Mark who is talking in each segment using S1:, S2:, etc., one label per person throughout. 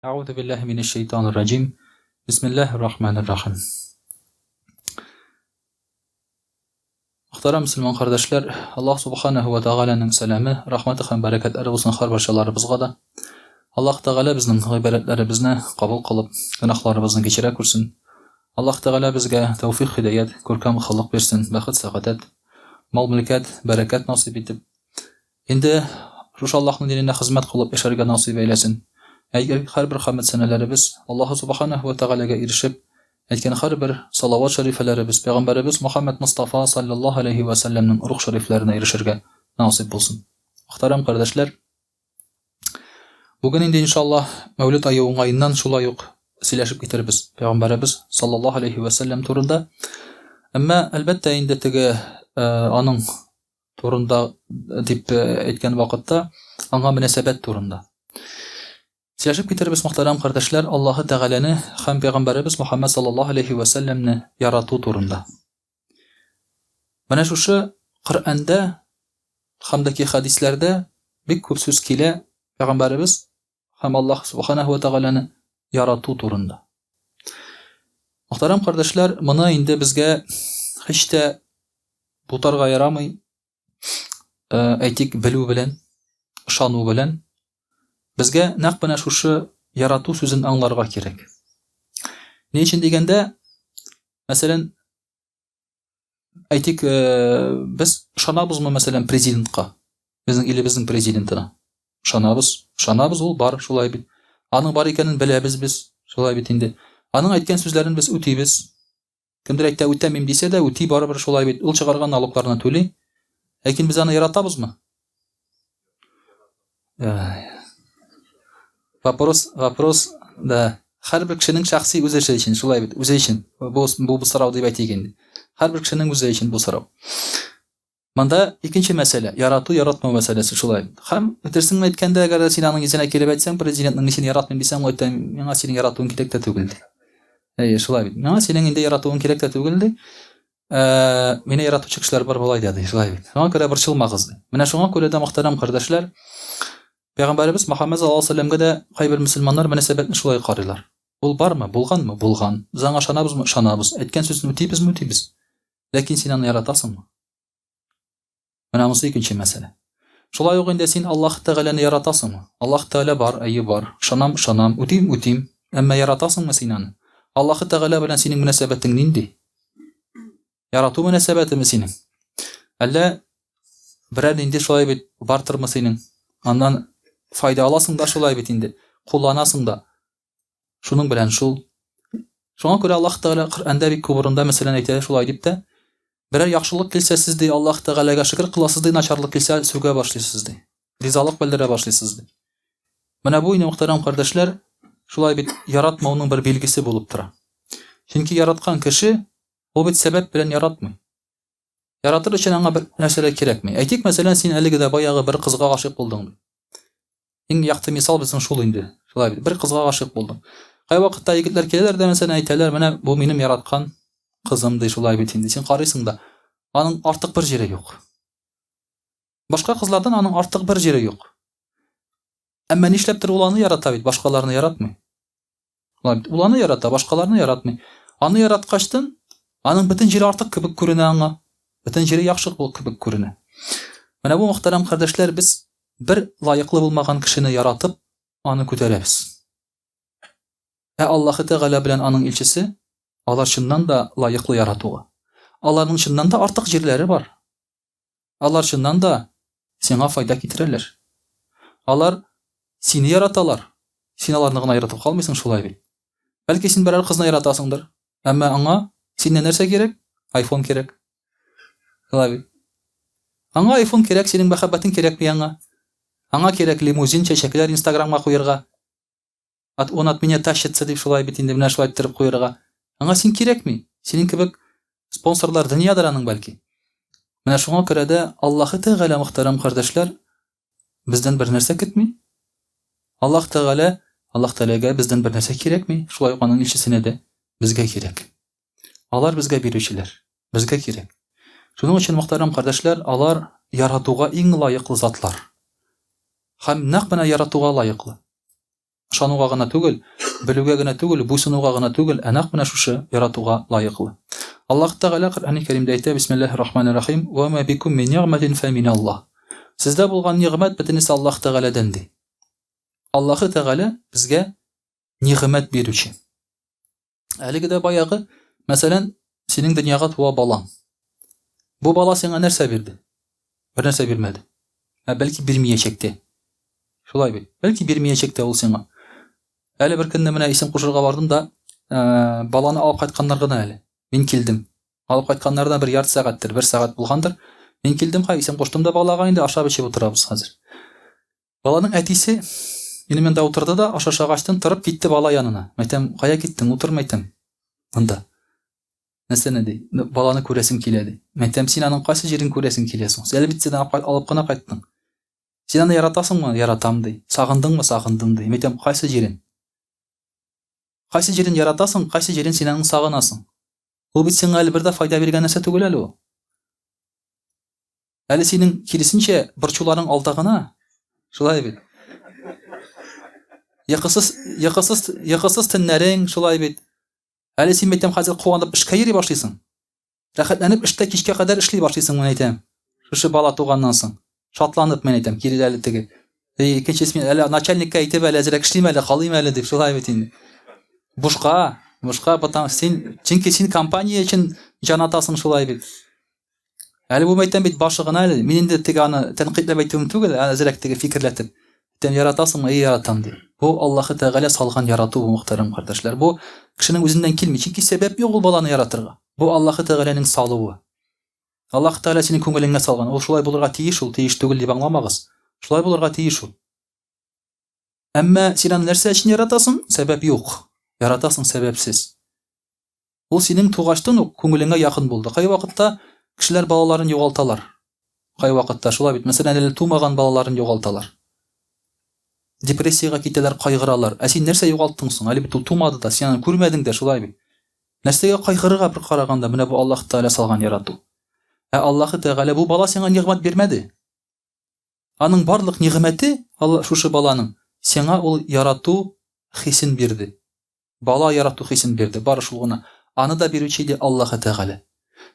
S1: Әгъузу биллаһи минәш шәйтанир раҗим. Бисмиллаһир рахманир рахим. Мөхтәрәм мөселман кардәшләр, Аллаһ субханаһу ва тәгаләнең сәламе, рәхмәте һәм бәрәкәтләре булсын һәрбарчаларыбызга да. Аллаһ Тәгалә безнең гыйбадәтләребезне кабул кылып, гөнаһларыбызны кичерә күрсен. Аллаһ Тәгалә безгә тәүфик, һидаять, күркәм холык бирсен, бәхет, сәгадәт, мал-мөлкәт, бәрәкәт насыйп итеп, Инде шушы Аллаһның диненә хезмәт кылып яшәргә насыйп әйләсен. Әйткән һәрбер хәмед-сәнәләребез Аллаһы Субханәһү вә Тәгаләгә ирешеп, әйткән һәрбер салават шәрифәләребез Пәйгамбәребез Мөхәммәд Мостафа салләллаһу галәйһи вә сәлләмнең рух шәрифләренә ирешергә насыйп булсын. Мөхтәрәм кардәшләр, бүген инде иншаллаһ Мәүлид ае уңаеннан шулай ук сөйләшеп китербез Пәйгамбәребез саллаллаһу галәйһи вә сәлләм турында. Әмма, әлбәттә, инде теге аның турында дип әйткән вакытта аңа мөнәсәбәт турында. Сөйләшеп китербез, мөхтәрәм кардәшләр, Аллаһы Тәгаләне һәм пәйгамбәребез Мухаммад саллаллаһу алейхи ва сәлләмне ярату турында. Менә шушы Коръәндә һәм дә хәдисләрдә бик күп сүз килә пәйгамбәребез һәм Аллаһ Субханаһу ва Тәгаләне ярату турында. Мөхтәрәм кардәшләр, моны инде безгә һич тә бутарга ярамый. Э, әйтик, белү белән, ышану белән безгә нәкъ менә шушы ярату сүзен аңларга кирәк. Ни өчен дигәндә, мәсәлән, Әйтик, э, без ышанабызмы, мәсәлән, президентка? Безнең илебезнең президентына. Ышанабыз. Ышанабыз, ул бар, шулай бит. Аның бар икәнен беләбез без, шулай бит инде. Аның әйткән сүзләрен без үтибез. Кемдер әйтә, үтәмим дисә дә, үти барыбер шулай бит. Ул чыгарган налогларны түли. Ләкин без аны яратабызмы? Вопрос, вопрос, да. Һәрбер кешенең шәхси үз эше өчен, шулай бит, үзе өчен. Бу, бу, бу сорау дип әйтик инде. Һәрбер кешенең үзе өчен бу сорау. Монда икенче мәсьәлә, ярату, яратмау мәсьәләсе шулай. Һәм дөресен әйткәндә, әгәр дә син аның йөзенә килеп әйтсәң, президентның сине яратмыйм дисәң, ул әйтә, миңа синең яратуың кирәк тә түгел ди. Әйе, шулай бит. Миңа синең инде яратуың кирәк тә түгел ди. Ә, мине яратучы кешеләр бар болай да ди, шулай бит. Шуңа күрә борчылмагыз ди. Менә шуңа күрә дә мөхтәрәм кардәшләр, Пәйгамбәребез Мөхәммәд саллаллаһу алейһи вәсәлләмгә дә кайбер мөселманнар мөнәсәбәтне шулай карыйлар. Ул бармы, булганмы? Булган. Без аңа ышанабызмы? Ышанабыз. Әйткән сүзен үтибезме? Үтибез. Ләкин син аны яратасыңмы? Менә монысы икенче мәсьәлә. Шулай ук инде син Аллаһ Тәгаләне яратасыңмы? Аллаһ Тәгалә бар, әйе бар. Ышанам, ышанам, үтим, үтим. Әмма яратасыңмы син аны? Аллаһ Тәгалә белән синең мөнәсәбәтең нинди? Ярату мөнәсәбәтеме синең? Әллә берәр нинди шулай бит бартырмы синең? Аннан файда аласың да шулай бит инде, кулланасың да. Шуның белән шул. Шуңа күрә Аллаһ Тәгалә Коръәндә бик күп урында мәсәлән әйтә шулай дип тә, берәр яхшылык килсә сез ди Аллаһ Тәгаләгә шөкер кыласыз ди, начарлык килсә сүгә башлыйсыз ди. Ризалык белдерә башлыйсыз ди. Менә бу инде мөхтәрәм кардәшләр, шулай бит яратмауның бер билгесе булып тора. Чөнки яраткан кеше ул бит сәбәп белән яратмый. Яратыр өчен аңа бер нәрсә дә кирәкми. Әйтик, мәсәлән, син әлеге дә баягы бер кызга гашыйк булдың. Иң якты мисал безнең шул инде. Шулай бит. Бер кызга гашыйк булдың. Кайвакытта егетләр киләләр дә, мәсәлән, әйтәләр, менә бу минем яраткан кызым ди, шулай бит инде. Син карыйсың да, аның артык бер җире юк. Башка кызлардан аның артык бер җире юк. Әмма нишләптер ул аны ярата бит, башкаларны яратмый. Шулай бит. Ул аны ярата, башкаларны яратмый. Аны яраткачтын, аның бөтен җире артык кебек күренә аңа. Бөтен җире яхшы кебек күренә. Менә бу мөхтәрәм кардәшләр, без бер лаеклы булмаган кешене яратып, аны күтәрәбез. Ә Аллаһы Тәгалә белән аның илчесе, алар чыннан да лаеклы яратуга. Аларның чыннан да артык җирләре бар. Алар чыннан да сиңа файда китерәләр. Алар сине яраталар. Син аларны гына яратып калмыйсың шулай бит. Бәлки син берәр кызны яратасыңдыр, әмма аңа синнән нәрсә кирәк? Айфон кирәк. Шулай бит. Аңа айфон кирәк, синең мәхәббәтең кирәкми аңа. Аңа кирәк лимузин, чәчәкләр Инстаграмга куерга. От, он от меня тащится дип шулай бит инде менә шулай иттереп куерга. Аңа син кирәкми. Синең кебек спонсорлар дөньядыр аның бәлки. Менә шуңа күрә дә Аллаһы Тәгалә мөхтәрәм кардәшләр бездән бер нәрсә көтми. Аллаһ Тәгалә Аллаһ Тәгаләгә бездән бер нәрсә кирәкми, шулай ук аның илчесенә дә безгә кирәк. Алар безгә бирүчеләр, безгә кирәк. Шуның өчен мөхтәрәм кардәшләр, алар яратуга иң лаеклы затлар. Һәм нәкъ менә яратуга лаеклы. Ышануга гына түгел, белүгә генә түгел, буйсынуга гына түгел, ә нәкъ менә шушы яратуга лаеклы. Аллаһ Тәгалә Коръәни Кәримдә әйтә, Бисмиллаһир Рахманир Рахим, Ва ма бикум мин нигъмәтин фә мин Аллаһ. Сездә булган нигъмәт бөтенесе Аллаһ Тәгаләдән ди. Аллаһы Тәгалә безгә нигъмәт бирүче. Әлеге дә баягы, мәсәлән, синең дөньяга туа балаң. Бу бала сиңа нәрсә бирде? Бер нәрсә бирмәде. Ә бәлки бирмиячәк тә. Шулай бит. Бәлки бирмиячәк тә ул сиңа. Әле бер көнне менә исем кушырга бардым да, э, баланы алып кайтканнар гына әле. Мин килдем. Алып кайтканнардан бер ярты сәгатьтер, бер сәгать булгандыр. Мин килдем, ха, исем куштым да балага инде ашап эчеп утырабыз хәзер. Баланың әтисе минем янда утырды да, аш ашагачтын торып китте бала янына. Мәйтәм, кая киттең? Утыр, мәйтәм. Монда. Нәрсәне ди? Баланы күрәсем килә ди. Мәйтәм, син аның кайсы җирен күрәсең килә соң? Син әле бит син алып кына кайттың. Син аны яратасыңмы? Яратам ди. Сагындыңмы? Сагындым ди. Мәйтәм, кайсы җирен? Кайсы җирен яратасың, кайсы җирен син аның сагынасың? Ул бит сиңа әле бер дә файда биргән нәрсә түгел әле ул. Әле синең киресенчә борчуларың алда гына. Шулай бит. Йокысыз, йокысыз, йокысыз төннәрең шулай бит. Әле син әйтәм, хәзер куанып эшкә йөри башлыйсың. Рәхәтләнеп эштә кичкә кадәр эшли башлыйсың, мин әйтәм. Шушы бала туганнан соң. Шатланып мин әйтәм, кире әле теге. Эй, икенче смен, әле начальникка әйтеп әле әзрәк эшлим әле, калыйм әле дип, шулай бит инде. Бушка, бушка, потому син, чөнки син компания өчен җан атасың шулай бит. Әле бу мәйтәм бит башы гына әле. Мин инде теге аны тәнкыйтьләп әйтүем түгел, ә әзрәк теге фикерләтеп. Әйтәм, яратасыңмы? Әйе, яратам ди. Бу Аллаһы Тәгалә салган ярату бу, мөхтәрәм кардәшләр. Бу кешенең үзеннән килми, чөнки сәбәп юк ул баланы яратырга. Бу Аллаһы Тәгаләнең салуы. Аллаһы Тәгалә синең күңелеңә салган. Ул шулай булырга тиеш ул, тиеш түгел дип аңламагыз. Шулай булырга тиеш ул. Әмма син аны нәрсә өчен яратасың? Сәбәп юк. Яратасың сәбәпсез. Ул синең тугачтын ук күңелеңә якын булды. Кайвакытта кешеләр балаларын югалталар. Кайвакытта шулай бит. Мәсәлән, әле тумаган балаларын югалталар. Депрессиягә китәләр, кайгыралар. Ә син нәрсә югалттың соң? Әле бит ул тумады да, син аны күрмәдең дә, шулай бит. Нәрсәгә кайгырырга бер караганда, менә бу Аллаһ Тәгалә салган ярату. Ә Аллаһ Тәгалә бу бала сиңа нигъмәт бирмәде. Аның барлык нигъмәте, Алла шушы баланың, сиңа ул ярату хисен бирде. Бала ярату хисен бирде, бары шул гына. Аны да бирүче иде Аллаһы Тәгалә.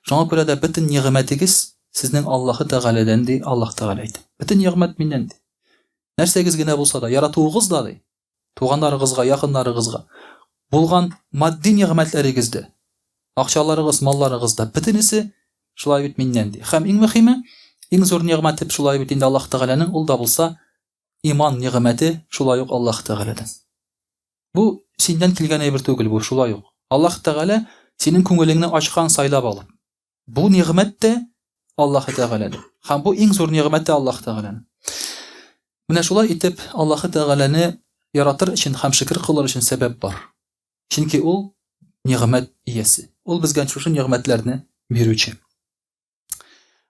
S1: Шуңа күрә дә бөтен нигъмәтегез сезнең Аллаһы Тәгаләдән, ди Аллаһ Тәгалә әйтә. Бөтен нигъмәт миннән, ди. Нәрсәгез генә булса да, яратуыгыз да, ди, туганнарыгызга, якыннарыгызга булган матди нигъмәтләрегез дә, акчаларыгыз, малларыгыз да, бөтенесе шулай бит миннән, ди. Һәм иң мөһиме, иң зур нигъмәте шулай бит инде Аллаһ Тәгаләнең, ул да булса иман нигъмәте шулай ук Аллаһ Тәгаләдән. Бу синнән килгән әйбер түгел бу, шулай ук. Аллаһ Тәгалә синең күңелеңне ачкан сайлап алып. Бу нигъмәт тә Аллаһ Тәгаләдән. Һәм бу иң зур нигъмәт тә Аллаһ Тәгаләнең. Менә шулай итеп Аллаһ Тәгаләне яратыр өчен һәм шөкер кылыр өчен сәбәп бар. Чөнки ул нигъмәт иясе. Ул безгә шушы нигъмәтләрне бирүче.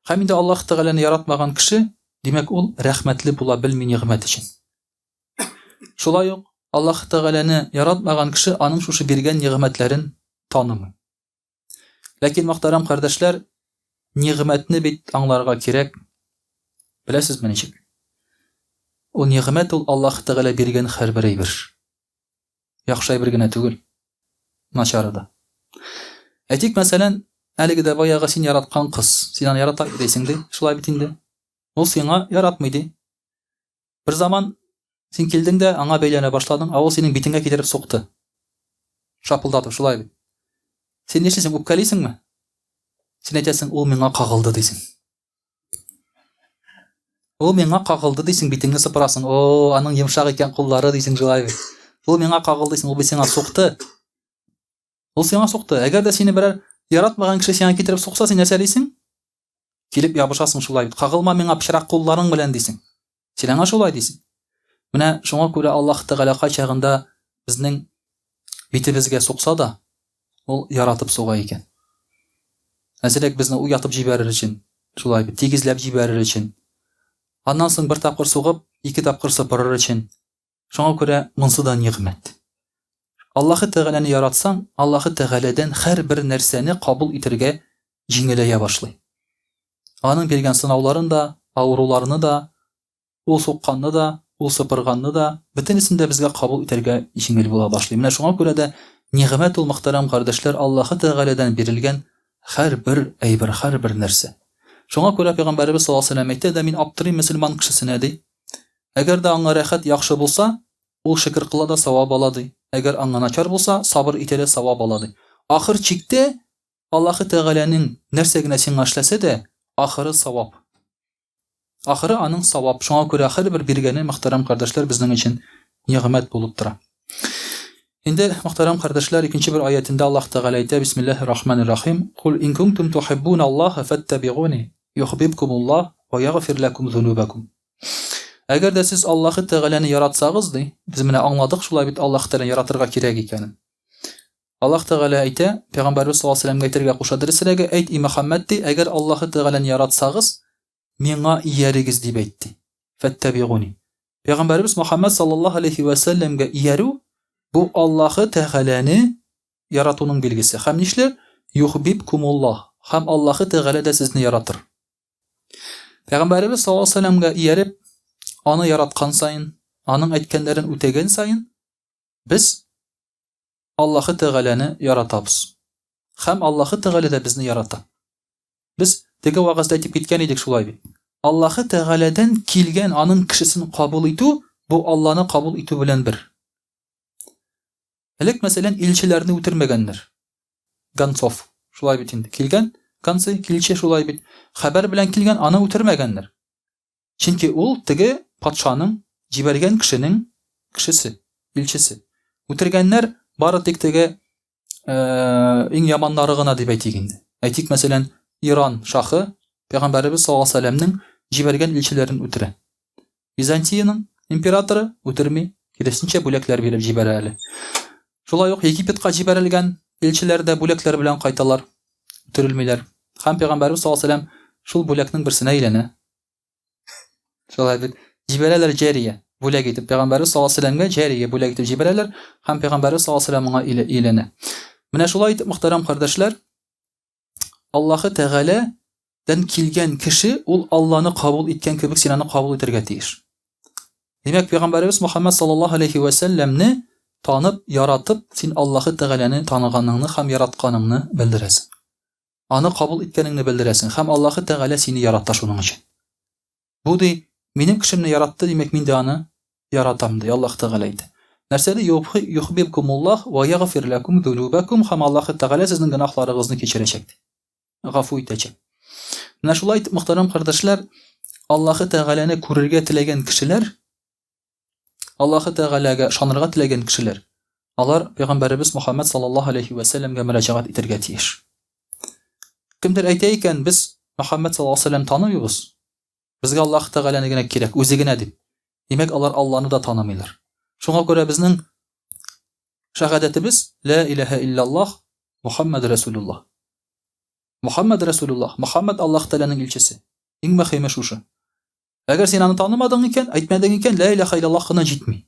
S1: Һәм инде Аллаһ Тәгаләне яратмаган кеше, димәк, ул рәхмәтле була белми нигъмәт өчен. Шулай ук Аллаһ Тәгаләне яратмаган кеше аның шушы биргән нигъмәтләрен танымый. Ләкин, мөхтәрәм кардәшләр, нигъмәтне бит аңларга кирәк. Беләсезме ничек? Ул нигъмәт ул Аллаһ Тәгалә биргән һәрбер әйбер. Яхшы әйбер генә түгел, начары да. Әйтик, мәсәлән, әлеге дә баягы син яраткан кыз, син аны ярата дисең ди, шулай бит инде. Ул сиңа яратмый ди. Бер заман син килдең дә аңа бәйләнә башладың, ә ул синең битеңә китереп сукты. Шапылдатып, шулай бит. Син нишлисең, үпкәлисеңме? Син әйтәсең, ул миңа кагылды дисең. Ул миңа кагылды дисең, битеңне сыпырасың. О, аның йомшак икән куллары дисең шулай бит. Ул миңа кагылды дисең, ул бит сиңа сукты. Ул сиңа сукты. Әгәр дә сине берәр яратмаган кеше сиңа китереп сукса, син нәрсә дисең? Килеп ябышасың шулай бит. Кагылма миңа пычрак кулларың белән дисең. Син аңа шулай дисең. Менә шуңа күрә Аллаһ Тәгалә кайчагында безнең битебезгә сукса да, ул яратып суга икән. Әзрәк безне уятып җибәрер өчен, шулай бит, тигезләп җибәрер өчен. Аннан соң бер тапкыр сугып, ике тапкыр сыпырыр өчен. Шуңа күрә монсы да нигъмәт. Аллаһы Тәгаләне яратсаң, Аллаһы Тәгаләдән һәрбер нәрсәне кабул итергә җиңеләя башлый. Аның биргән сынауларын да, авыруларны да, ул сукканны да. ул сыпырганны да, бөтенесен дә безгә кабул итәргә җиңел була башлый. Менә шуңа күрә дә нигъмәт ул, мөхтәрәм кардәшләр, Аллаһы Тәгаләдән бирелгән һәрбер әйбер, һәрбер нәрсә. Шуңа күрә Пәйгамбәребез саллаллаһу алейһи ва сәлләм әйтә дә, мин аптырыйм мөселман кешесенә, ди. Әгәр дә аңа рәхәт, яхшы булса, ул шөкер кыла да савап ала, ди. Әгәр аңа начар булса, сабыр итә дә савап ала, ди. Ахыр чиктә Аллаһы Тәгаләнең нәрсә генә сиңа эшләсә дә, ахыры савап. Ахыры аның савап. Шуңа күрә һәрбер биргәне, мөхтәрәм кардәшләр, безнең өчен нигъмәт булып тора. Инде, мөхтәрәм кардәшләр, икенче бер аятендә Аллаһ Тәгалә әйтә, Бисмиллаһир Рахманир Рахим, Кул ин кунтум тухиббуна Аллаһа фаттабигуни юхбибкумуллаһ ва ягъфир лакум зунубакум. Әгәр дә сез Аллаһы Тәгаләне яратсагыз, ди, без менә аңладык шулай бит Аллаһ Тәгаләне яратырга кирәк икәнен. Аллаһ Тәгалә әйтә, Пәйгамбәребез саллаллаһу алейһи ва сәлләмгә әйтергә куша, дөресрәге, әйт, и Мөхәммәд, ди, әгәр Аллаһы Тәгаләне яратсагыз, миңа иярегез, дип әйт, ди. Фәттәбигуни. Пәйгамбәребез Мөхәммәд саллаллаһу алейһи ва сәлләмгә иярү, бу Аллаһы Тәгаләне яратуның билгесе. Һәм нишләр? Юхбибкумуллаһ. Һәм Аллаһы Тәгалә дә сезне яратыр. Пәйгамбәребез саллаллаһу алейһи ва сәлләмгә ияреп, аны яраткан саен, аның әйткәннәрен үтәгән саен, без Аллаһы Тәгаләне яратабыз. Һәм Аллаһы Тәгалә дә безне ярата. Без теге вәгазьдә әйтеп киткән идек шулай бит. Аллаһы Тәгаләдән килгән аның кешесен кабул итү, бу Алланы кабул итү белән бер. Элек, мәсәлән, илчеләрне үтермәгәннәр. Гонцов, шулай бит инде. Килгән, концы, килче шулай бит. Хәбәр белән килгән, аны үтермәгәннәр. Чөнки ул теге патшаның җибәргән кешенең кешесе, илчесе. Үтергәннәр бары тик теге иң яманнары гына дип әйтик инде. Әйтик, мәсәлән, Иран шахы пәйгамбәребез саллаллаһу алейһи ва сәлләмнең җибәргән илчеләрен үтерә. Византиянең императоры үтерми, киресенчә бүләкләр биреп җибәрә әле. Шулай ук Египетка җибәрелгән илчеләр дә бүләкләр белән кайталар, үтерелмиләр. Һәм пәйгамбәребез саллаллаһу алейһи ва сәлләм шул бүләкнең берсенә әйләнә. Шулай бит. Җибәрәләр җәрия, бүләк итеп. Пәйгамбәребез саллаллаһу алейһи ва сәлләмгә җәрия бүләк итеп җибәрәләр һәм пәйгамбәребез саллаллаһу алейһи ва сәлләм моңа өйләнә. Менә шулай итеп, мөхтәрәм кардәшләр, Аллаһы Тәгаләдән килгән кеше ул Алланы кабул иткән кебек син аны кабул итәргә тиеш. Димәк, пәйгамбәребез Мухаммад саллаллаһу алейһи ва сәлләмне танып, яратып, син Аллаһы Тәгаләне таныганыңны һәм яратканыңны белдерәсең. Аны кабул иткәнеңне белдерәсең һәм Аллаһы Тәгалә сине ярата шуның өчен. Бу ди, минем кешемне яратты, димәк, мин дә аны яратам, ди Аллаһ Тәгалә әйтә. Нәрсә ди? Юхбибкумуллаһ ва ягъфир ләкум зунубакум һәм Аллаһы Тәгалә сезнең гөнаһларыгызны кичерәчәк, ди. Гафу итәчәк. Менә шулай итеп, мөхтәрәм кардәшләр, Аллаһы Тәгаләне күрергә теләгән кешеләр Аллаһы Тәгаләгә ышанырга теләгән кешеләр, алар пәйгамбәребез Мухаммад саллаллаһу алейхи вә сәлләмгә мөрәҗәгать итәргә тиеш. Кемдер әйтә икән, без Мухаммад саллаллаһу алейһи вә сәлләм танымыйбыз. Безгә Аллаһ Тәгаләне генә кирәк, үзе генә дип. Димәк, алар Алланы да танымыйлар. Шуңа күрә безнең шәһадәтебез ла илаһа иллаллаһ Мухаммад Расулуллаһ. Мухаммад Расулуллаһ, Мухаммад Аллаһ Тәгаләнең илчесе. Иң мөһиме шушы. Әгәр син аны танымадың икән, әйтмәдең икән, лә илаһа иллаллаһ кына җитми.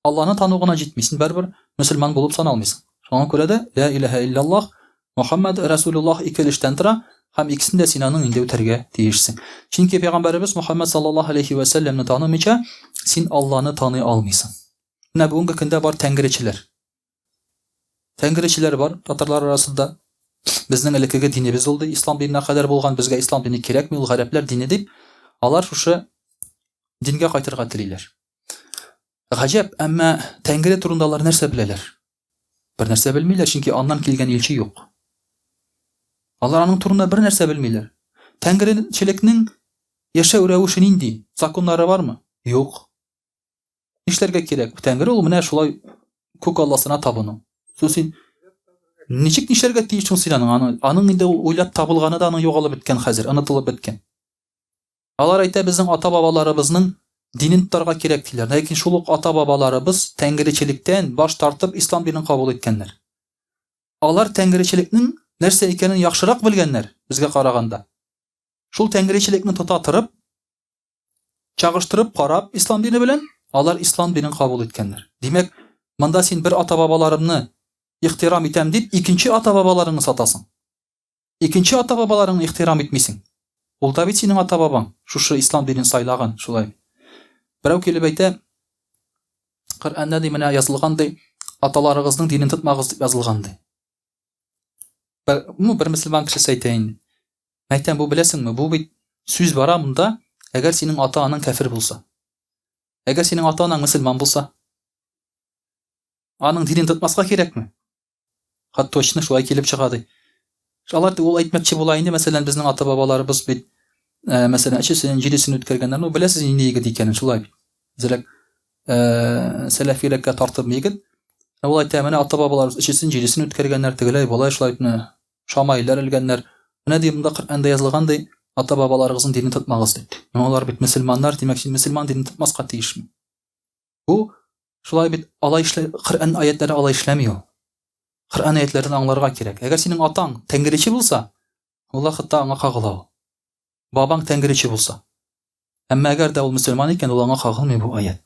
S1: Алланы тану гына җитми, син барыбер мөселман булып саналмыйсың. Шуңа күрә дә лә илаһа иллаллаһ Мухаммад Расулуллаһ ике өлештән тора һәм икесен дә син аның инде үтәргә тиешсең. Чөнки пәйгамбәребез Мухаммад саллаллаһу алейхи ва сәлләмне танымыйча, син Алланы таный алмыйсың. Менә бүгенге көндә бар тәңгеречеләр. Тәңгеречеләр бар татарлар арасында. Безнең элеккеге динебез ул ди, ислам диненә кадәр булган, безгә ислам дине кирәкми, ул гарәпләр дине дип, алар шушы дингә кайтырга телиләр. Гаҗәп, әмма Тәңгере турында алар нәрсә беләләр? Бер нәрсә белмиләр, чөнки аннан килгән илче юк. Алар аның турында бер нәрсә белмиләр. Тәңгеречелекнең яшәү рәвеше нинди? Законнары бармы? Юк. Нишләргә кирәк? Тәңре ул менә шулай күк Алласына табыну. Соң син ничек нишләргә тиеш соң син аның? Аны, аның инде ул уйлап табылганы да аның югалып беткән хәзер, онытылып беткән. Алар әйтә, безнең ата-бабаларыбызның динен тотарга кирәк диләр. Ләкин шул ук ата-бабаларыбыз тәңречелектән баш тартып ислам динен кабул иткәннәр. Алар тәңречелекнең нәрсә икәнен яхшырак белгәннәр безгә караганда. Шул тәңречелекне тота торып, Чагыштырып карап ислам дине белән, алар ислам динен кабул иткәннәр. Димәк, монда син бер ата-бабаларымны ихтирам итәм дип, икенче ата-бабаларыңны сатасың. Икенче ата-бабаларыңны ихтирам итмисең. Ул да бит синең ата-бабаң, шушы ислам динен сайлаган, шулай бит. Берәү килеп әйтә, Коръәндә ди менә язылган ди, аталарыгызның динен тотмагыз дип язылган ди. Бер, ну, бер мөселман кешесе әйтә инде. Әйтәм, бу беләсеңме, бу бит сүз бара монда, әгәр синең ата-анаң кәфер булса. Әгәр синең ата-анаң мөселман булса, аның динен тотмаска кирәкме? Хат точно шулай килеп чыга ди. Алар ул әйтмәкче була инде, мәсәлән, безнең ата-бабаларыбыз бит, э, мәсәлән, өчесен, җидесен үткәргәннәр. Ну, беләсез нинди егет икәнен, шулай бит. Зирәк, э, сәләфирәккә тартып егет. Ул әйтә, менә ата-бабаларыбыз өчесен, җидесен үткәргәннәр, тегеләй, болай шулай менә шамайлар элгәннәр. Менә ди, монда Коръәндә язылган ди, ата-бабаларыгызның динен тотмагыз дип. Ну, алар бит мөселманнар, димәк, син мөселман динен тотмаска тиешме? Бу шулай бит, алай эшлә, Коръән аятлары алай эшләми ул. Коръән аятларын аңларга кирәк. Әгәр синең атаң тәңгерече булса, ул вакытта аңа кагыла ул. Бабаң тәңгерече булса. Әмма әгәр дә ул мөселман икән, ул аңа кагылмый бу аят.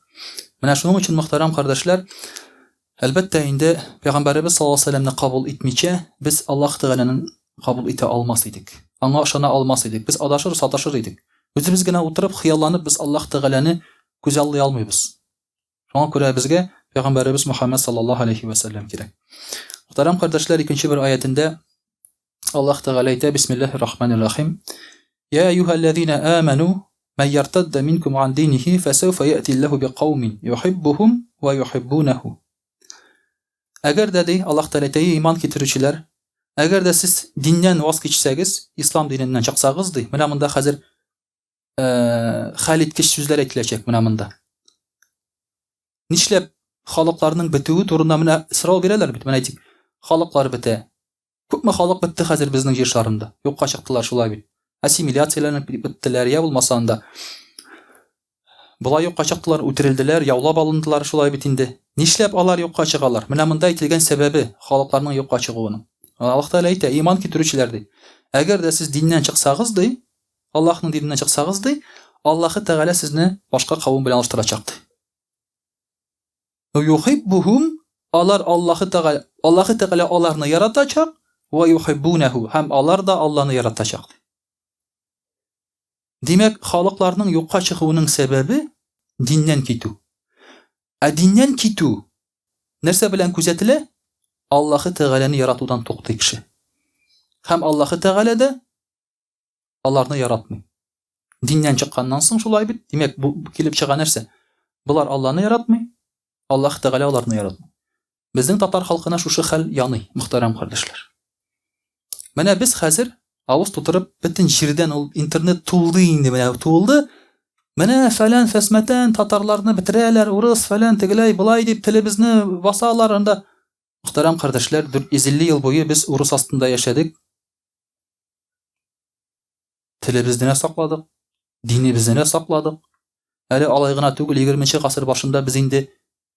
S1: Менә шуның өчен, мөхтәрәм кардәшләр, әлбәттә инде Пәйгамбәребез саллаллаһу алейһи вәсәлләмне кабул итмичә, без Аллаһ Тәгаләнең кабул итә алмас идек. Аңа ышана алмас идек. Без адашыр, саташыр идек. Үзебез генә утырып, хыялланып без Аллаһ Тәгаләне күзаллый алмыйбыз. Шуңа күрә безгә Пәйгамбәребез Мөхәммәд саллаллаһу алейхи вә сәлләм кирәк. Мөхтәрәм кардәшләр, икенче бер аятендә Аллаһ Тәгалә әйтә, Бисмиллаһир рахманир рахим. Я әйюһәлләзина аману, ман яртадда минкум ан динихи, фәсәүфә яти Аллаһу биқаумин юхиббухум ва юхиббунаху. Әгәр дә ди, Аллаһ Тәгалә әйтә, иман китерүчеләр, әгәр дә сез диннән ваз кичсәгез, ислам диненнән чыксагыз ди, менә монда хәзер хәл иткеч сүзләр әйтеләчәк менә монда. Нишләп халыкларның бетүе турында менә сорау бирәләр бит, менә әйтик, халыклар бетә. Күпме халык бетте хәзер безнең җир шарында? Юкка чыктылар шулай бит. Ассимиляцияләнеп беттеләр, я булмаса анда болай юкка чыктылар, үтерелделәр, яулап алындылар шулай бит инде. Нишләп алар юкка чыгалар? Менә монда әйтелгән сәбәбе халыкларның юкка чыгуының. Аллаһ Тәгалә әйтә, иман китерүчеләр ди. Әгәр дә сез диннән чыксагыз ди, Аллаһның диненнән чыксагыз, ди, Аллаһы Тәгалә сезне башка кавым белән алыштырачак, ди. Юхиббухум, алар Аллаһы Тәгалә, Аллаһы Тәгалә аларны яратачак, ва юхиббунаху, һәм алар да Аллаһны яратачак, ди. Димәк, халыкларның юкка чыгуының сәбәбе диннән китү. Ә диннән китү нәрсә белән күзәтелә? Аллаһы Тәгаләне яратудан туктый кеше. Һәм Аллаһы Тәгалә дә аларны яратмый. Диннән чыкканнан соң шулай бит. Димәк, бу килеп чыга нәрсә? Болар Алланы яратмый, Аллаһ Тәгалә аларны яратмый. Безнең татар халкына шушы хәл яный, мөхтәрәм кардәшләр. Менә без хәзер авыз тутырып бөтен җирдән ул интернет тулды инде, менә тулды. Менә фәлән фәсмәтән татарларны бетерәләр, урыс фәлән тегеләй болай дип телебезне басалар анда. Мөхтәрәм кардәшләр, 450 ел буе без урыс астында яшәдек. Телебезне дә сакладык, динебезне дә сакладык. Әле алай гына түгел, 20 гасыр башында без инде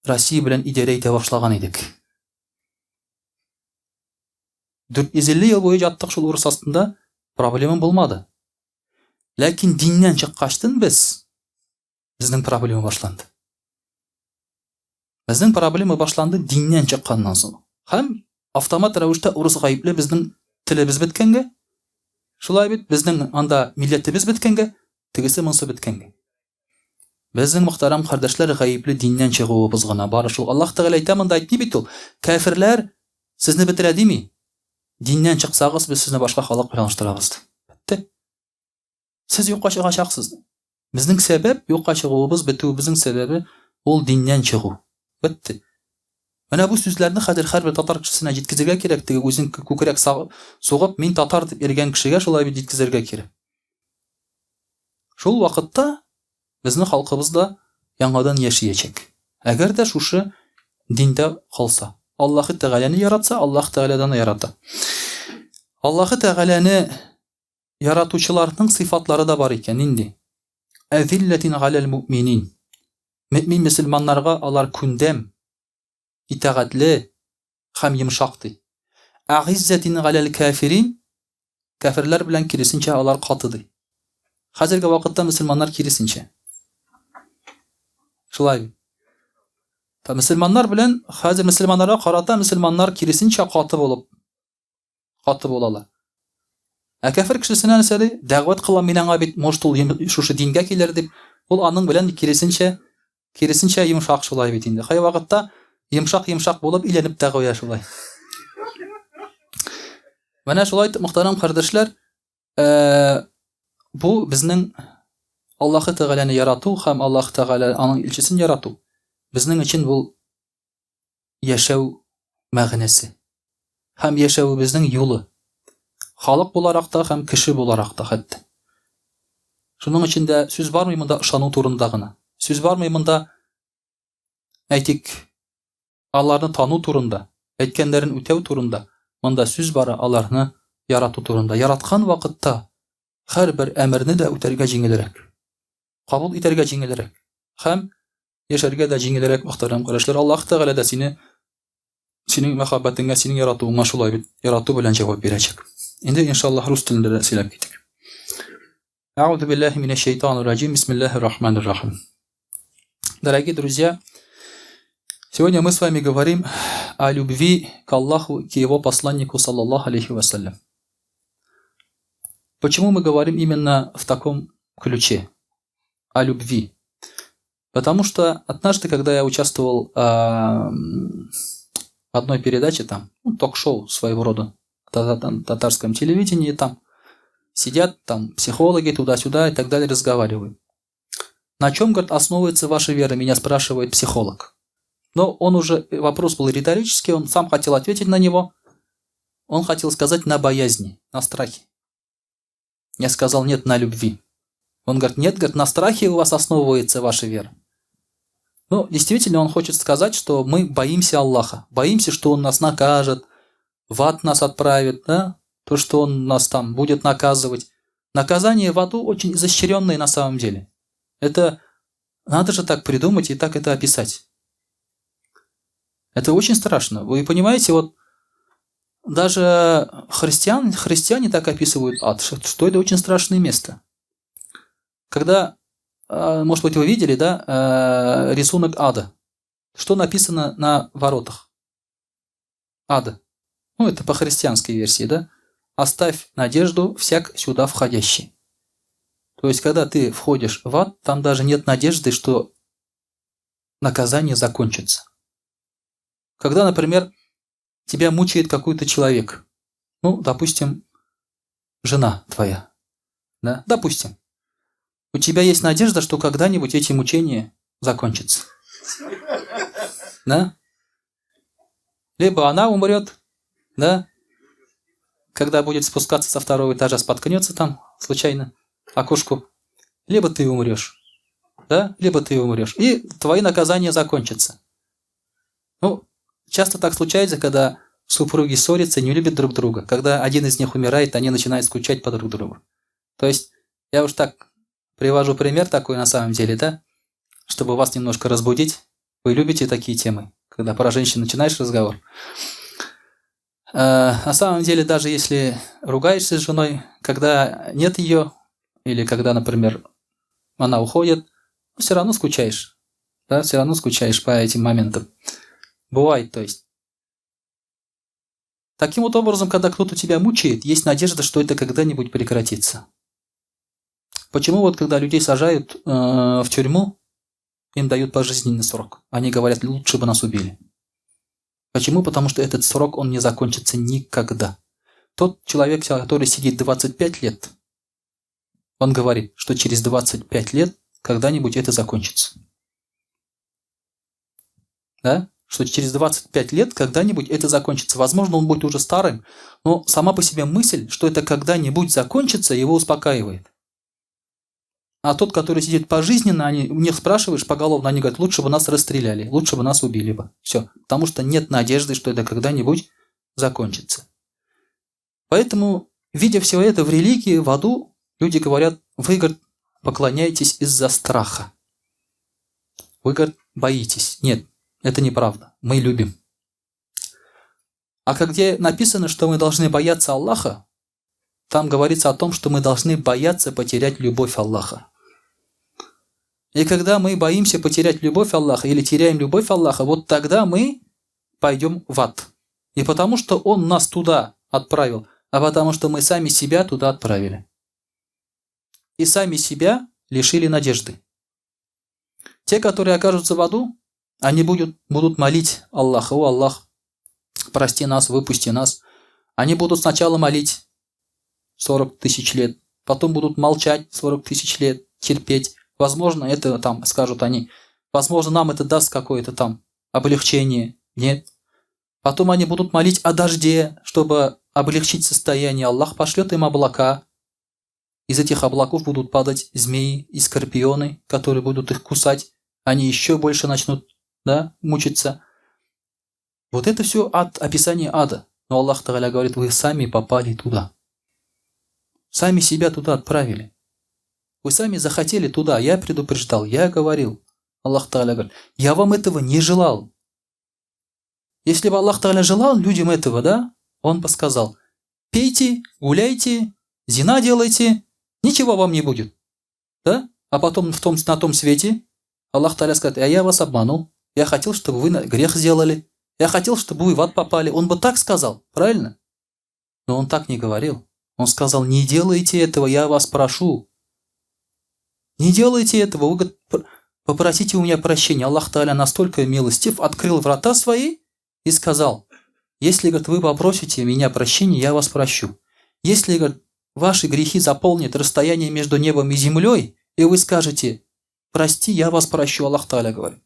S1: Россия белән идарә итә башлаган идек. 450 ел буе яттык шул урыс астында, проблема булмады. Ләкин диннән чыккачтын без Безнең проблема башланды. Безнең проблема башланды диннән чыкканнан соң. Һәм автомат рәвештә урыс гаепле безнең телебез беткәнгә. Шулай бит, безнең анда милләтебез беткәнгә, тегесе монсы беткәнгә. Безнең мөхтәрәм кардәшләр гаепле диннән чыгуыбыз гына бары шул. Аллаһ Тәгалә әйтә монда әйтми бит ул. Кәферләр сезне бетерә дими. Диннән чыксагыз, без сезне башка халык белән алыштырабыз. Бетте. Сез юкка чыгачаксыз. Безнең сәбәп, юкка чыгуыбыз, бетүебезнең сәбәбе ул диннән чыгу. Бетте. Менә бу сүзләрне хәзер һәрбер татар кешесенә җиткезергә кирәк, теге үзен күкрәк сугып, мин татар дип йөргән кешегә шулай бит җиткезергә кирәк. Шул вакытта безнең халкыбыз да яңадан яшиячәк. Әгәр дә шушы диндә калса, Аллаһы Тәгаләне яратса, Аллаһ Тәгалә дә аны ярата. Аллаһы Тәгаләне Яратучыларның сыйфатлары да бар икән, нинди? Әзилләтин галәл муъминин. Мөэмин мөселманнарга алар күндәм, итагатьле һәм йомшак ди. Әгыйззәтин галәл кәфирин. Кәферләр белән киресенчә алар каты ди. Хәзерге вакытта мөселманнар киресенчә. Шулай бит. Мөселманнар белән хәзер мөселманнарга карата мөселманнар киресенчә каты булып каты булалар. Ә кәфер кешесенә нәрсә ди? Дәгъват кылам мин аңа бит, может ул шушы дингә килер дип, ул аның белән киресенчә Киресенчә, йомшак шулай бит инде. Кайвакытта йомшак-йомшак булып өйләнеп тә куя шулай. Менә шулай итеп, мөхтәрәм кардәшләр, э, бу безнең Аллаһы Тәгаләне ярату һәм Аллаһы Тәгалә аның илчесен ярату безнең өчен бу яшәү мәгънәсе һәм яшәвебезнең юлы. Халык буларак та һәм кеше буларак та хәтта. Шуның өчен дә сүз бармый монда ышану турында гына. Сүз бармый монда, әйтик, аларны тану турында, әйткәннәрен үтәү турында. Монда сүз бара аларны ярату турында. Яраткан вакытта һәрбер әмерне дә үтәргә җиңелрәк. Кабул итәргә җиңелрәк. Һәм яшәргә дә җиңелрәк, мөхтәрәм кардәшләр. Аллаһ Тәгалә дә сине синең мәхәббәтеңә, синең яратуыңа шулай бит, ярату белән җавап бирәчәк. Инде иншаллаһ рус телендә дә сөйләп китик. Әгъузу биллаһи минәш шайтанир раҗим. Бисмиллаһир рахманир рахим. Дорогие друзья, сегодня мы с вами говорим о любви к Аллаху, к его посланнику, саллаллаху алейхи вассалям. Почему мы говорим именно в таком ключе? О любви. Потому что однажды, когда я участвовал в одной передаче, там, ну, ток-шоу своего рода, татарском телевидении, там сидят там психологи туда-сюда и так далее разговаривают. На чем, говорит, основывается ваша вера, меня спрашивает психолог. Но он уже, вопрос был риторический, он сам хотел ответить на него. Он хотел сказать на боязни, на страхе. Я сказал, нет, на любви. Он говорит, нет, говорит, на страхе у вас основывается ваша вера. Ну, действительно, он хочет сказать, что мы боимся Аллаха, боимся, что Он нас накажет, в ад нас отправит, да? То, что Он нас там будет наказывать. Наказание в аду очень изощренное на самом деле. Это надо же так придумать и так это описать. Это очень страшно. Вы понимаете, вот даже христиане так описывают ад, что это очень страшное место. Когда, может быть, вы видели, да, рисунок ада. Что написано на воротах ада? Ну, это по христианской версии, да? Оставь надежду всяк сюда входящий. То есть, когда ты входишь в ад, там даже нет надежды, что наказание закончится. Когда, например, тебя мучает какой-то человек, ну, допустим, жена твоя, да, допустим, у тебя есть надежда, что когда-нибудь эти мучения закончатся. Да? Либо она умрет, да, когда будет спускаться со второго этажа, споткнется там случайно окошку, либо ты умрешь, да, либо ты умрешь, и твои наказания закончатся. Ну, часто так случается, когда супруги ссорятся, не любят друг друга. Когда один из них умирает, они начинают скучать по друг другу. То есть, я уж так привожу пример такой на самом деле, да, чтобы вас немножко разбудить. Вы любите такие темы, когда про женщин начинаешь разговор. На самом деле, даже если ругаешься с женой, когда нет ее, или когда, например, она уходит, все равно скучаешь. Да, все равно скучаешь по этим моментам. Бывает, то есть. Таким вот образом, когда кто-то тебя мучает, есть надежда, что это когда-нибудь прекратится. Почему вот когда людей сажают в тюрьму, им дают пожизненный срок? Они говорят, лучше бы нас убили. Почему? Потому что этот срок, он не закончится никогда. Тот человек, который сидит 25 лет, он говорит, что через 25 лет когда-нибудь это закончится. Да? Что через 25 лет когда-нибудь это закончится. Возможно, он будет уже старым, но сама по себе мысль, что это когда-нибудь закончится, его успокаивает. А тот, который сидит пожизненно, они, у них спрашиваешь поголовно, они говорят, лучше бы нас расстреляли, лучше бы нас убили бы. Все. Потому что нет надежды, что это когда-нибудь закончится. Поэтому, видя все это в религии, в аду, люди говорят, вы, говорит, поклоняетесь из-за страха. Вы, говорит, боитесь. Нет, это неправда. Мы любим. А где написано, что мы должны бояться Аллаха, там говорится о том, что мы должны бояться потерять любовь Аллаха. И когда мы боимся потерять любовь Аллаха или теряем любовь Аллаха, вот тогда мы пойдем в ад. Не потому, что Он нас туда отправил, а потому, что мы сами себя туда отправили. И сами себя лишили надежды. Те, которые окажутся в аду, они будут молить Аллаха: «О Аллах, прости нас, выпусти нас». Они будут сначала молить 40 тысяч лет, потом будут молчать 40 тысяч лет, терпеть. Возможно, это там, скажут они, возможно, нам это даст какое-то там облегчение. Нет. Потом они будут молить о дожде, чтобы облегчить состояние. Аллах пошлет им облака. Из этих облаков будут падать змеи и скорпионы, которые будут их кусать. Они еще больше начнут, да, мучиться. Вот это все от описания ада. Но Аллах Тагаля говорит, вы сами попали туда. Сами себя туда отправили. Вы сами захотели туда. Я предупреждал, я говорил. Аллах Тагаля говорит, я вам этого не желал. Если бы Аллах Тагаля желал людям этого, да, он бы сказал, пейте, гуляйте, зина делайте, ничего вам не будет. Да? А потом на том свете Аллах Тагаля скажет, а я вас обманул, я хотел, чтобы вы грех сделали, я хотел, чтобы вы в ад попали. Он бы так сказал, правильно? Но он так не говорил. Он сказал, не делайте этого, я вас прошу. Не делайте этого, вы, говорит, попросите у меня прощения. Аллах Тааля настолько милостив, открыл врата свои и сказал, если, говорит, вы попросите меня прощения, я вас прощу. Если, говорит, ваши грехи заполнят расстояние между небом и землей, и вы скажете, прости, я вас прощу, Аллах Тааля говорит.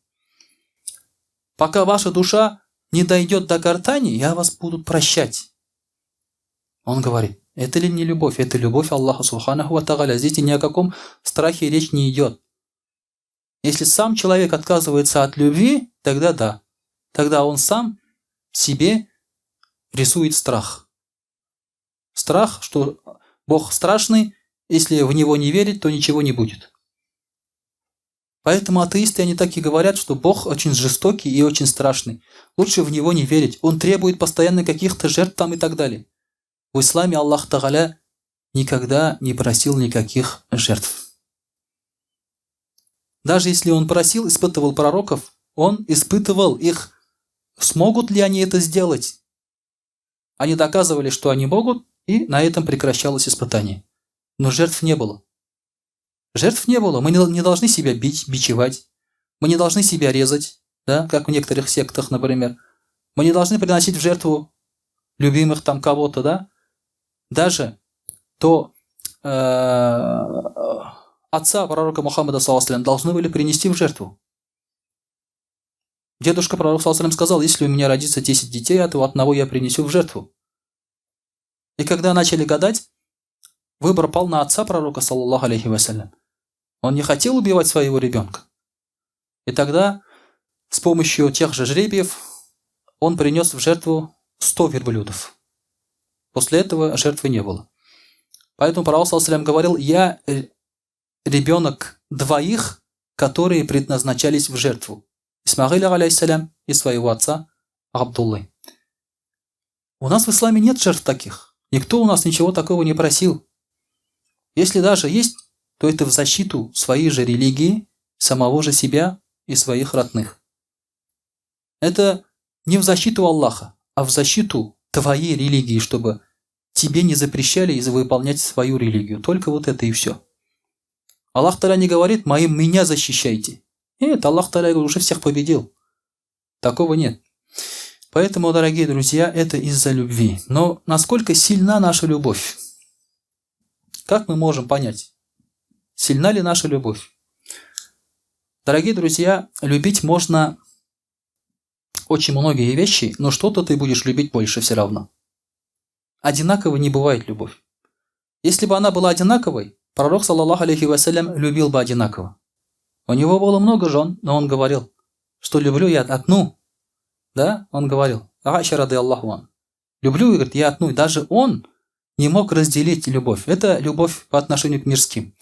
S1: Пока ваша душа не дойдет до гортани, я вас буду прощать. Он говорит, это ли не любовь? Это любовь Аллаха Субханаху ва Тааля. Здесь ни о каком страхе речь не идет. Если сам человек отказывается от любви, тогда да. Тогда он сам себе рисует страх. Страх, что Бог страшный, если в него не верить, то ничего не будет. Поэтому атеисты, они так и говорят, что Бог очень жестокий и очень страшный. Лучше в него не верить. Он требует постоянно каких-то жертв там и так далее. В исламе Аллах Тагаля никогда не просил никаких жертв. Даже если он просил, испытывал пророков, он испытывал их, смогут ли они это сделать. Они доказывали, что они могут, и на этом прекращалось испытание. Но жертв не было. Жертв не было. Мы не должны себя бить, бичевать. Мы не должны себя резать, да, как в некоторых сектах, например. Мы не должны приносить в жертву любимых там кого-то, да. Даже то отца пророка Мухаммада, саллаллаху, должны были принести в жертву. Дедушка пророка, саллаллаху, сказал, если у меня родится 10 детей, то одного я принесу в жертву. И когда начали гадать, выбор пал на отца пророка, саллаллаху алейхи вассалям. Он не хотел убивать своего ребенка. И тогда с помощью тех же жребиев он принес в жертву 100 верблюдов. После этого жертвы не было. Поэтому пророк, саллаллаху алейхи, говорил, я ребенок двоих, которые предназначались в жертву. Исмаиля, алейхиссалям, и своего отца Абдуллы. У нас в исламе нет жертв таких. Никто у нас ничего такого не просил. Если даже есть, то это в защиту своей же религии, самого же себя и своих родных. Это не в защиту Аллаха, а в защиту твоей религии, чтобы тебе не запрещали выполнять свою религию. Только вот это и все. Аллах Тааля не говорит, моим меня защищайте. Нет, Аллах Тааля уже всех победил. Такого нет. Поэтому, дорогие друзья, это из-за любви. Но насколько сильна наша любовь? Как мы можем понять, сильна ли наша любовь? Дорогие друзья, любить можно очень многие вещи, но что-то ты будешь любить больше все равно. Одинаково не бывает любовь. Если бы она была одинаковой, пророк, саллаллаху алейхи вассалям, любил бы одинаково. У него было много жен, но он говорил, что люблю я одну. Да, он говорил, Аиша рады Аллаху ан. Люблю, говорит, я одну. Даже он не мог разделить любовь. Это любовь по отношению к мирским.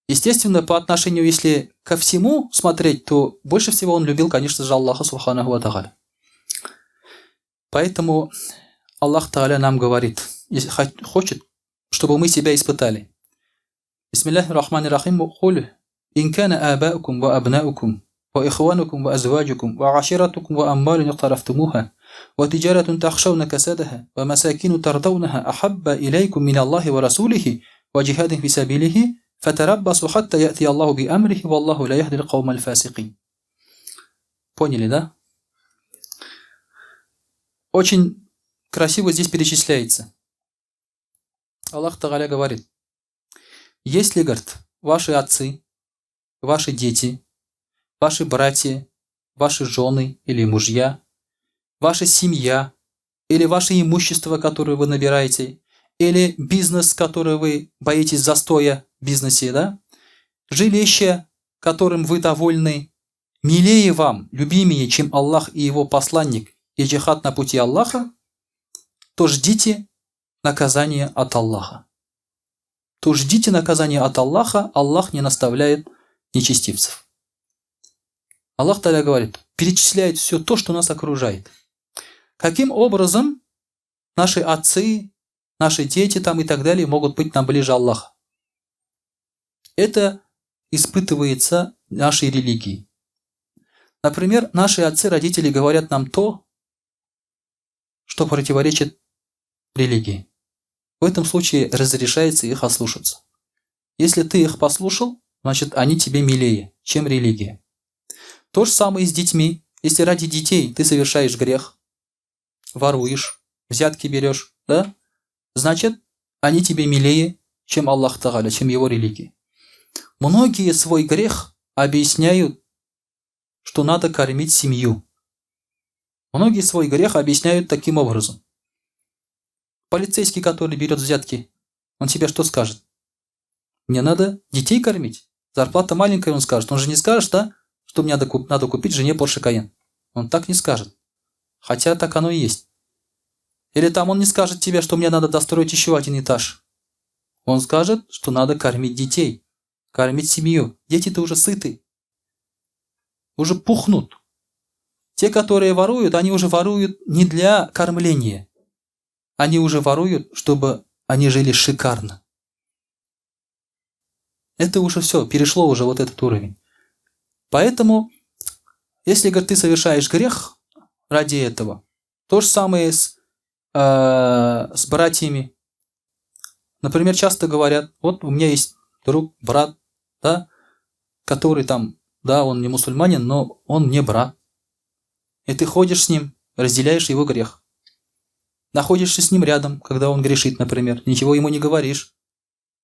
S1: Естественно, по отношению, если ко всему смотреть, то больше всего он любил, конечно же, Аллаха субханаху ва тааля. Поэтому Аллах Тааля нам говорит, если хочет, чтобы мы себя испытали. Бисмиллахи рахмани рахим. Куль ин кана абаукум ва абнаукум ва ихванукум ва азваджукум ва аширатукум ва амвалун иқтарафтумуха ва тиджаратун тахшауна касадаха ва масакину тардаунаха ахабба илайкум мин Аллахи ва расулихи ва джихадин фи сабилихи Фатараббасу хатта яти Аллаху би амрихи валлаху ла яхди аль-каумал фасикин. Поняли, да? Очень красиво здесь перечисляется. Аллах Тагаля говорит, если, говорит, ваши отцы, ваши дети, ваши братья, ваши жены или мужья, ваша семья или ваше имущество, которое вы набираете, или бизнес, который вы боитесь застоя в бизнесе, да? Жилище, которым вы довольны, милее вам, любимее, чем Аллах и его посланник, и джихад на пути Аллаха, то ждите наказания от Аллаха. То ждите наказания от Аллаха, Аллах не наставляет нечестивцев. Аллах Таля говорит, перечисляет все то, что нас окружает. Каким образом наши отцы, наши дети там и так далее могут быть нам ближе Аллаха? Это испытывается нашей религией. Например, наши отцы, родители говорят нам то, что противоречит религии. В этом случае разрешается их ослушаться. Если ты их послушал, значит они тебе милее, чем религия. То же самое и с детьми. Если ради детей ты совершаешь грех, воруешь, взятки берешь, да? Значит, они тебе милее, чем Аллах Тагаля, чем его религия. Многие свой грех объясняют, что надо кормить семью. Многие свой грех объясняют таким образом. Полицейский, который берет взятки, он тебе что скажет? Мне надо детей кормить. Зарплата маленькая, он скажет. Он же не скажет, да, что мне надо купить жене Porsche Cayenne. Он так не скажет. Хотя так оно и есть. Или там он не скажет тебе, что мне надо достроить еще один этаж. Он скажет, что надо кормить детей, кормить семью. Дети-то уже сыты, уже пухнут. Те, которые воруют, они уже воруют не для кормления. Они уже воруют, чтобы они жили шикарно. Это уже все, перешло уже вот этот уровень. Поэтому, если, говорит, ты совершаешь грех ради этого, то же самое с братьями. Например, часто говорят, вот у меня есть друг, брат, да, который там, да, он не мусульманин, но он мне брат. И ты ходишь с ним, разделяешь его грех. Находишься с ним рядом, когда он грешит, например, ничего ему не говоришь.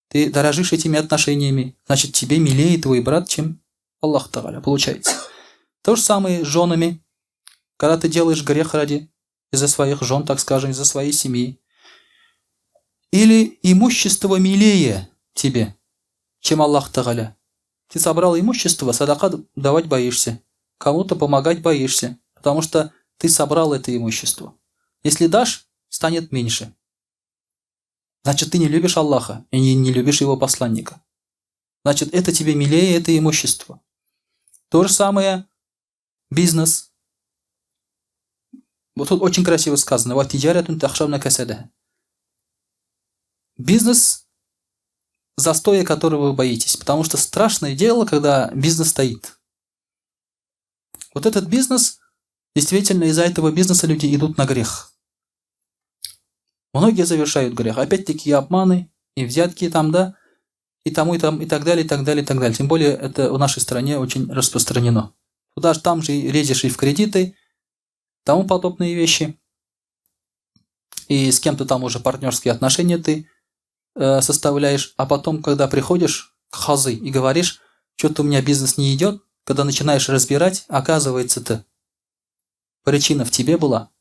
S1: Ты дорожишь этими отношениями, значит, тебе милее твой брат, чем Аллах Тагаля, получается. То же самое с женами. Когда ты делаешь грех ради, из-за своих жен, так скажем, из-за своей семьи. Или имущество милее тебе, чем Аллах Тагаля. Ты собрал имущество, садака давать боишься, кому-то помогать боишься, потому что ты собрал это имущество. Если дашь, станет меньше. Значит, ты не любишь Аллаха и не любишь его посланника. Значит, это тебе милее, это имущество. То же самое бизнес. Вот тут очень красиво сказано. Бизнес, застоя которого вы боитесь. Потому что страшное дело, когда бизнес стоит. Вот этот бизнес, действительно, из-за этого бизнеса люди идут на грех. Многие совершают грех. Опять-таки и обманы, и взятки там, да, и тому, и там, и так далее, и так далее, и так далее. Тем более это в нашей стране очень распространено. Туда же, там же и лезешь и в кредиты, тому подобные вещи. И с кем-то там уже партнерские отношения ты составляешь. А потом, когда приходишь к хазы и говоришь, что-то у меня бизнес не идет, когда начинаешь разбирать, оказывается-то причина в тебе была.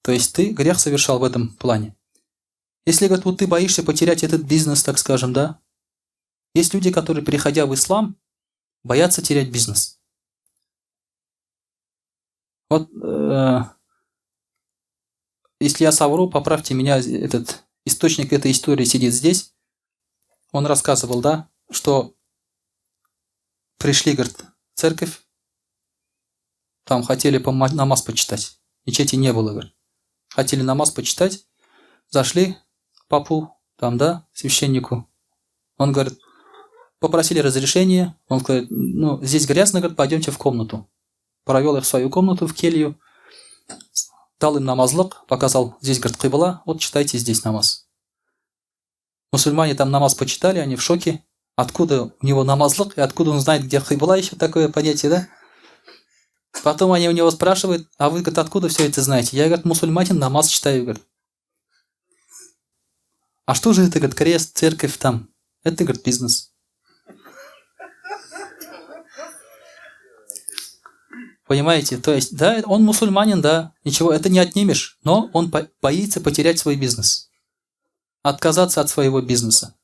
S1: То есть ты грех совершал в этом плане. Если, говорит, вот ты боишься потерять этот бизнес, так скажем, да? Есть люди, которые, переходя в ислам, боятся терять бизнес. Вот, если я совру, поправьте меня, этот источник этой истории сидит здесь. Он рассказывал, да, что пришли, говорит, в церковь, там хотели намаз почитать. Мечети не было, говорит. Хотели намаз почитать, зашли к попу, там, да, священнику. Он говорит, попросили разрешения. Он говорит, ну, здесь грязно, говорит, пойдемте в комнату. Провел их в свою комнату, в келью, дал им намазлык, показал, здесь, говорит, кибла, вот читайте здесь намаз. Мусульмане там намаз почитали, они в шоке. Откуда у него намазлык и откуда он знает, где кыйбла, еще такое понятие, да? Потом они у него спрашивают, а вы, говорит, откуда все это знаете? Я, говорит, мусульманин, намаз читаю, говорит. А что же это, говорит, крест, церковь там? Это, говорит, бизнес. Понимаете? То есть, да, он мусульманин, да, ничего, это не отнимешь, но он боится потерять свой бизнес. Отказаться от своего бизнеса.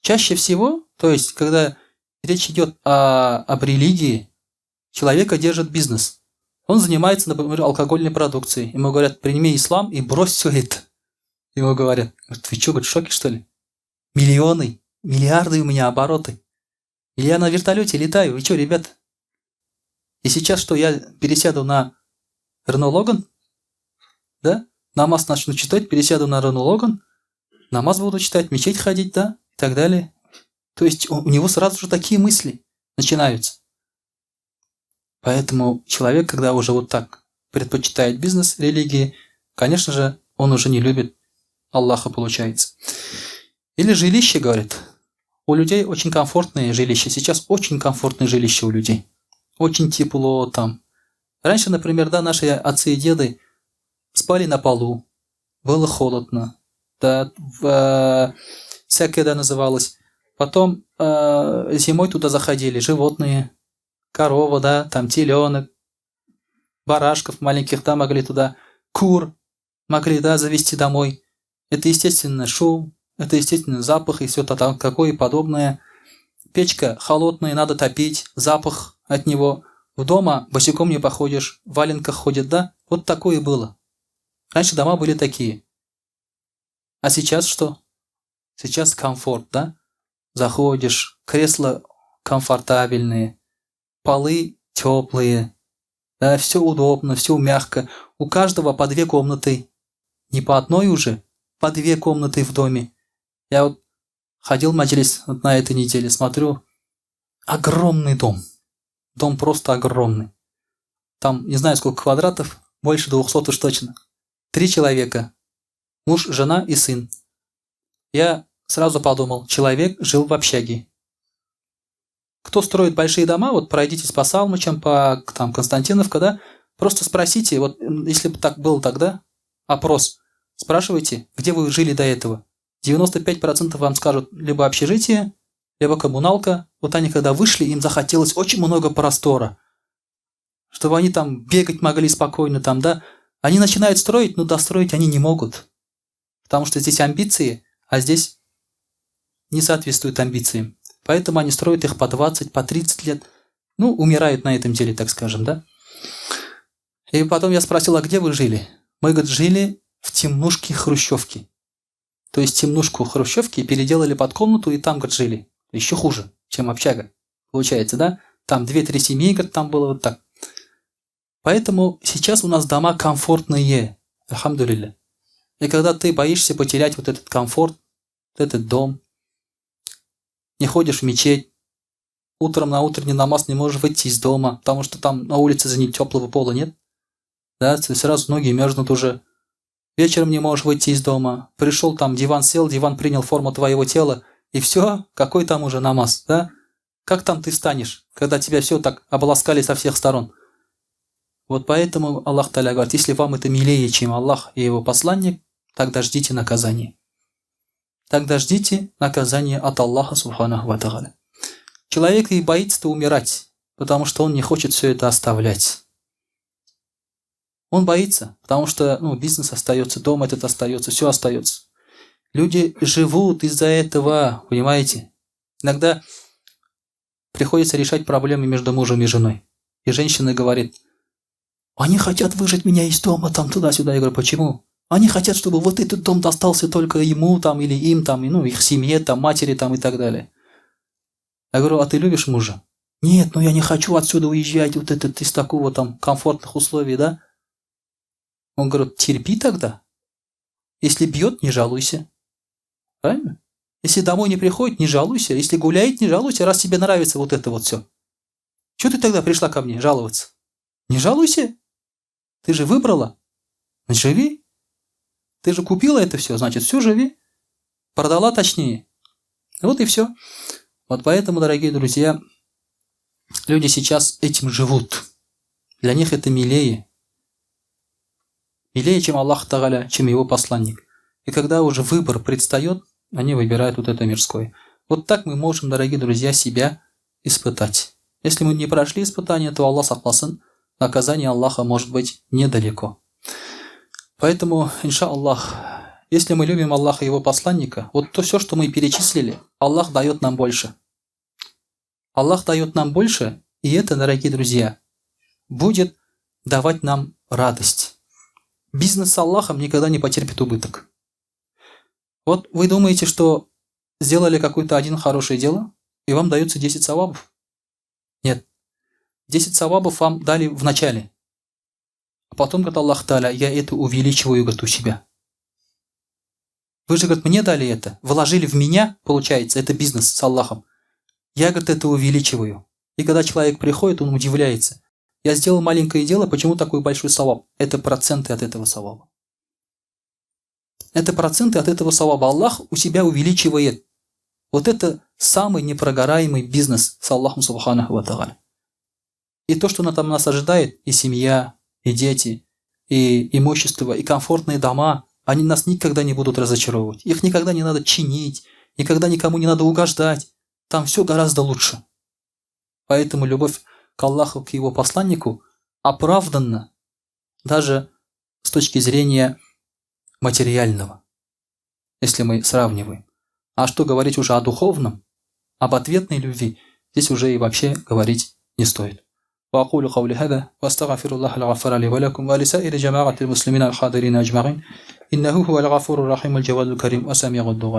S1: Чаще всего, то есть, когда речь идет об религии, человека держит бизнес. Он занимается, например, алкогольной продукцией. Ему говорят, прими ислам и брось все это. Ему говорят, ты что, говорит, в шоке, что ли? Миллионы, миллиарды у меня обороты. Или я на вертолете летаю, вы что, ребята? И сейчас что, я пересяду на Рено Логан? Да? Намаз начну читать, пересяду на Рено Логан, намаз буду читать, мечеть ходить, да? И так далее. То есть у него сразу же такие мысли начинаются. Поэтому человек, когда уже вот так предпочитает бизнес религии, конечно же, он уже не любит Аллаха, получается. Или жилище, говорит. У людей очень комфортные жилища. Сейчас очень комфортные жилища у людей. Очень тепло там. Раньше, например, да, наши отцы и деды спали на полу. Было холодно. Да, всякое, да, называлось. Потом зимой туда заходили животные. Корова, да, там теленок, барашков маленьких, да, могли туда, кур могли, да, завести домой. Это, естественно, шум, это, естественно, запах и все там какое подобное. Печка холодная, надо топить, запах от него. В дома босиком не походишь, в валенках ходят, да? Вот такое было. Раньше дома были такие. А сейчас что? Сейчас комфорт, да? Заходишь, кресла комфортабельные, полы теплые, да, все удобно, все мягко. У каждого по 2 комнаты, не по одной уже, по 2 комнаты в доме. Я вот ходил в маджлис вот на этой неделе, смотрю, огромный дом. Дом просто огромный. Там не знаю сколько квадратов, больше 200 уж точно. 3 человека. Муж, жена и сын. Я сразу подумал, человек жил в общаге. Кто строит большие дома, вот пройдитесь по Салмычам, по там, Константиновка, да, просто спросите, вот если бы так было тогда, опрос, спрашивайте, где вы жили до этого. 95% вам скажут либо общежитие, либо коммуналка. Вот они когда вышли, им захотелось очень много простора, чтобы они там бегать могли спокойно, там, да. Они начинают строить, но достроить они не могут, потому что здесь амбиции, а здесь не соответствуют амбициям. Поэтому они строят их по 20, по 30 лет. Ну, умирают на этом деле, так скажем, да. И потом я спросил, а где вы жили? Мы, говорит, жили в темнушке хрущевки. То есть темнушку хрущевки переделали под комнату и там, говорит, жили. Еще хуже, чем общага. Получается, да? Там 2-3 семьи, говорит, там было вот так. Поэтому сейчас у нас дома комфортные. Альхамдулилля. И когда ты боишься потерять вот этот комфорт, вот этот дом, не ходишь в мечеть, утром на утренний намаз не можешь выйти из дома, потому что там на улице за ним теплого пола нет, да, сразу ноги мерзнут уже. Вечером не можешь выйти из дома, пришел там, диван сел, диван принял форму твоего тела, и все, какой там уже намаз, да? Как там ты встанешь, когда тебя все так обласкали со всех сторон? Вот поэтому Аллах Тааля говорит, если вам это милее, чем Аллах и его посланник, тогда ждите наказания. Тогда ждите наказания от Аллаха субханаху ва тааля. Человек и боится умирать, потому что он не хочет все это оставлять. Он боится, потому что, ну, бизнес остается, дом этот остается, все остается. Люди живут из-за этого, понимаете? Иногда приходится решать проблемы между мужем и женой. И женщина говорит, они хотят выжить меня из дома, там туда-сюда. Я говорю, почему? Они хотят, чтобы вот этот дом достался только ему там, или им, там, и, ну, их семье, там, матери там, и так далее. Я говорю, а ты любишь мужа? Нет, ну я не хочу отсюда уезжать, вот этот из такого там комфортных условий, да? Он говорит, терпи тогда. Если бьет, не жалуйся. Правильно? Если домой не приходит, не жалуйся. Если гуляет, не жалуйся, раз тебе нравится вот это вот все. Чего ты тогда пришла ко мне жаловаться? Не жалуйся. Ты же выбрала. Живи. Ты же купила это все, значит, все, живи. Продала точнее. Вот и все. Вот поэтому, дорогие друзья, люди сейчас этим живут. Для них это милее. Милее, чем Аллах Тагаля, чем его посланник. И когда уже выбор предстает, они выбирают вот это мирское. Вот так мы можем, дорогие друзья, себя испытать. Если мы не прошли испытание, то Аллах сакласын, наказание Аллаха может быть недалеко. Поэтому, иншаллах, если мы любим Аллаха и его посланника, вот то все, что мы перечислили, Аллах дает нам больше. Аллах дает нам больше, и это, дорогие друзья, будет давать нам радость. Бизнес с Аллахом никогда не потерпит убыток. Вот вы думаете, что сделали какое-то один хорошее дело, и вам даются 10 савабов? Нет. 10 савабов вам дали в начале. А потом, говорит Аллах Таля, я это увеличиваю, говорит, у себя. Вы же, говорит, мне дали это, вложили в меня, получается, это бизнес с Аллахом. Я, говорит, это увеличиваю. И когда человек приходит, он удивляется. Я сделал маленькое дело, почему такой большой саваб? Это проценты от этого саваба. Это проценты от этого саваба. Аллах у себя увеличивает. Вот это самый непрогораемый бизнес с Аллахом Субханаху Ва И то, что там нас ожидает, и семья, и дети, и имущество, и комфортные дома, они нас никогда не будут разочаровывать. Их никогда не надо чинить, никогда никому не надо угождать. Там все гораздо лучше. Поэтому любовь к Аллаху, к его посланнику оправданна даже с точки зрения материального, если мы сравниваем. А что говорить уже о духовном, об ответной любви, здесь уже и вообще говорить не стоит. وأقول قولي هذا وأستغفر الله الغفار لي ولكم ولسائر جماعة المسلمين الحاضرين أجمعين إنه هو الغفور الرحيم الجواد الكريم وسميع الدعاء.